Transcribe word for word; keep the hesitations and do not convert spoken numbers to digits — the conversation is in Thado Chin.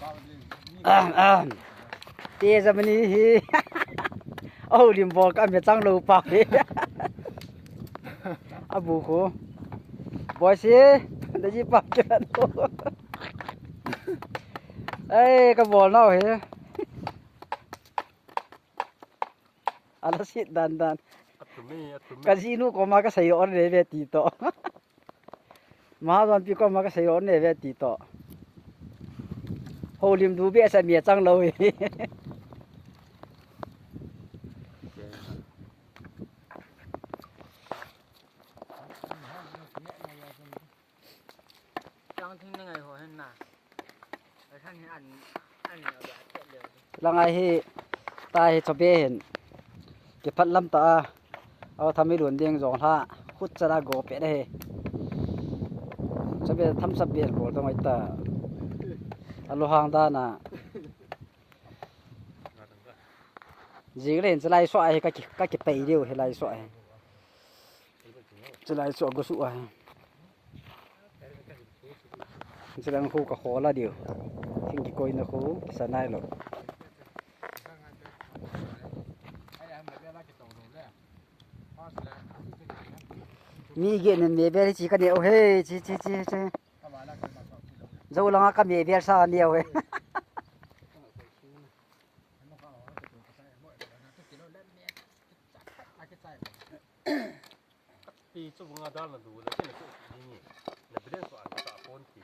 Ahem, ahem. Te Germany hi. Aho lim bol ka me chang lou pa hi. Abu khu. Boy si. Da ji pa ke ban to. Ei, ka bol nau hi. Ala sit dan dan. Atum e, atum e. Ka jinu koma ka sei on le ve ti to. Mahajon pi koma ka sei on le ve ti to. Holim du be sa mi chang lou hi. Lang thing ni ngai ho hen na. Ai than hin an, an ni a ba tet leo. Lang ai hi, ta hi chobe hin. Kiphat lam ta a. Au tham i lun ding jong hla. Khut chara go pe de hi. Chobe tham sap bel go dong ai ta. Alu hang da na. Jing le hin chalai so ai ka ki, ka ki pei diu hi lai so ai. Chalai so go su ai. Chilang khu ka khola diu. Thing kikoina khu kisa nai lou. Mi gei nen me bel chi ka neo he, chi, chi, chi, chi. Jou langa ka me bel sa neo he. Pi chu bunga dal na du la, kina chu ni ni. Na bilen so an sa pon ti.